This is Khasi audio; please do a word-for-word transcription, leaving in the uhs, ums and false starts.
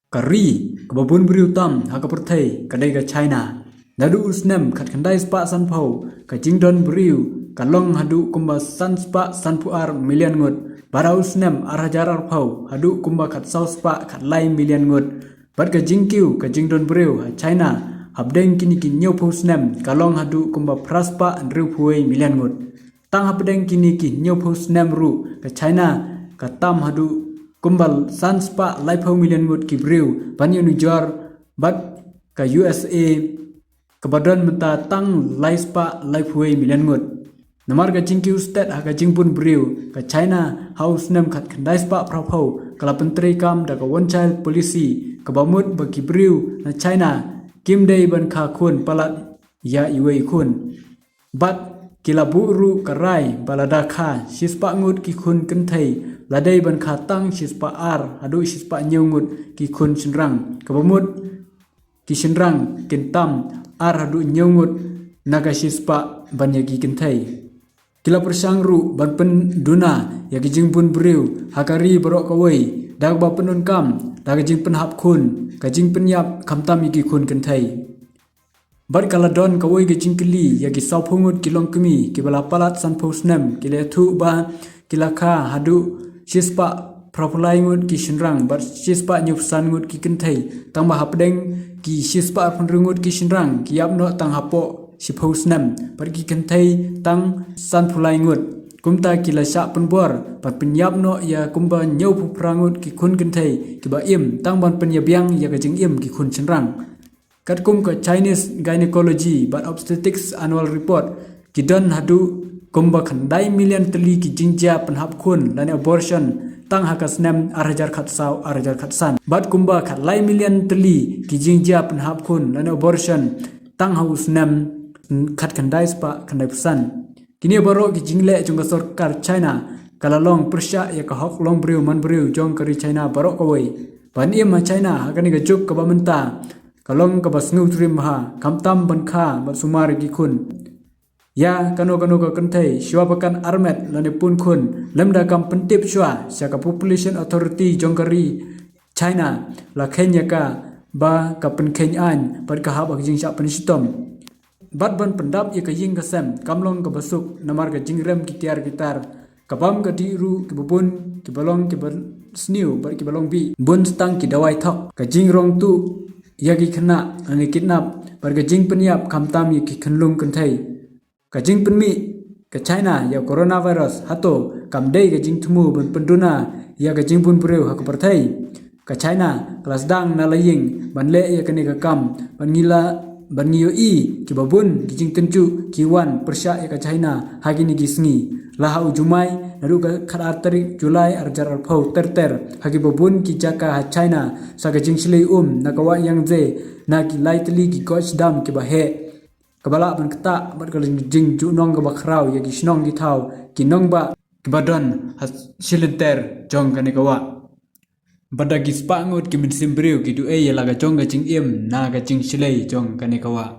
Ka ri kaba bun briew tam ha ka pyrthei ka dei ka China. Naduh u snem khatkhyndai spah sanphew ka jingdon briew ka long haduh kumba san spah sanphew ar million ngut, bad ha u snem ar hajar arphew haduh kumba khatsaw spah khatlai million ngut. Bad ka jingkiew ka jingdon briew ha China hapdeng kine ki hynñiewphew snem ka long haduh kumba phra spah hynriewphew million ngut. Tang hapdeng kine ki hynñiewphew snem ruh ka China ka tam haduh kumba san spah laiphew million ngut ki briew ban ïanujor bad ka U S A kaba don mynta tang lai spah laiphew million ngut. Namar ka jingkiew stet ha ka jingbun briew, ka China ha u snem khatkhyndai spah phraphew ka la pyntreikam da ka one child policy kaba mut ba ki briew na China kim dei ban kha khun palat ïa iwei i khun. Bad ki la buh ruh ka rai ba lada kha shispah ngut ki khun kynthei, la dei ban kha tang shispah ar haduh shispah hynñiew ngut ki khun shynrang, kaba mut ki shynrang kin tam ar haduh hynñiew ngut na ka shispah ban ïa ki kynthei. Ki la pyrshang ruh ban pynduna ïa ki jingbun briew ha ka ri baroh kawei da kaba pyndonkam da ka jingpynhap khun, ka jingpynïap khamtam ïa ki khun kynthei. Bad ka la don kawei ka jingkylli ïa ki sawphew ngut ki longkmie kiba la palat sanphew snem, ki la ïathuh ba ki la kha haduh shispah phraphew lai ngut ki shynrang bad shispah hynñiewphew san ngut ki kynthei, tang ba hapdeng ki shispah arphew hynriew ngut ki shynrang ki ïap noh tang hapoh shiphew snem bad ki kynthei tang sanphew lai ngut. Kumta ki la shah pynbor ban pynïap noh ïa kumba hynñiewphew phra ngut ki khun kynthei kiba im, tang ban pynïabiang ïa ka jingim ki khun shynrang. Katkum ka Chinese Gynecology bad Obstetrics Annual Report, ki don haduh kumba khyndai million tylli ki jingjia pynhap khun lane abortion tang ha ka snem ar hajar khatsaw ar hajar khatsan. Bad kumba khatlai million tylli ki jingjia pynhap khun lane abortion tang ha u snem khatkhyndai spah khyndaiphew san. Kine baroh ki jingleh jong ka sorkar China ka la long pyrshah ïa ka hok longbriew manbriew jong ka ri China baroh kawei. Ban im ha China ha kane ka juk kaba mynta ka long kaba sngewtriem bha, khamtam ban kha bad sumar ïa ki khun. Ïa kano kano ka kynthei shuwa ba kan armet lane pun khun, lymda kam pyntip shuwa sha ka Population Authority jong ka ri China, la kheiñ ïa ka ba ka pynkheiñ aiñ bad ka hap ha ka jingshah pynshitom. Bad ban pyndap ïa ka ïing ka sem kam long kaba suk namar ka jingrem ki tiar ki tar, ka bam ka dih ruh kiba bun, kiba long kiba sniew bad kiba long bih, bun tang ki dawai thok, ka jingrong tuh ïa ki khynnah lane kidnap, bad ka jingpynïap khamtam ïa ki khunlung kynthei. Ka jingpynmih ka China ïa coronavirus hato kam dei ka jingthmu ban pynduna ïa ka jingbun briew ha ka pyrthei? Ka China ka la sdang na la ïing ban leh ïa kane ka kam, ban ngi la, ban ngi ïohi kiba bun ki jingtynjuh ki wan pyrshah ïa ka China ha kine ki sngi. La ha u Jumai naduh ka khatar tarik Julai ar hajar arphew ter ter ha kiba bun ki jaka ha China, sa ka jingshlei um na ka wah Yangtze, na ki lai tylli ki gosh dam kiba heh, kaba lah ban ktah bad ka jingjunong kaba khraw ïa ki shnong ki thaw, ki nongbah kiba don ha shilynter jong kane ka wah. Bad da ki spah ngut ki mynsiem briew ki duh ei ïa la ka jong ka jingim na ka jingshlei jong kane ka wah.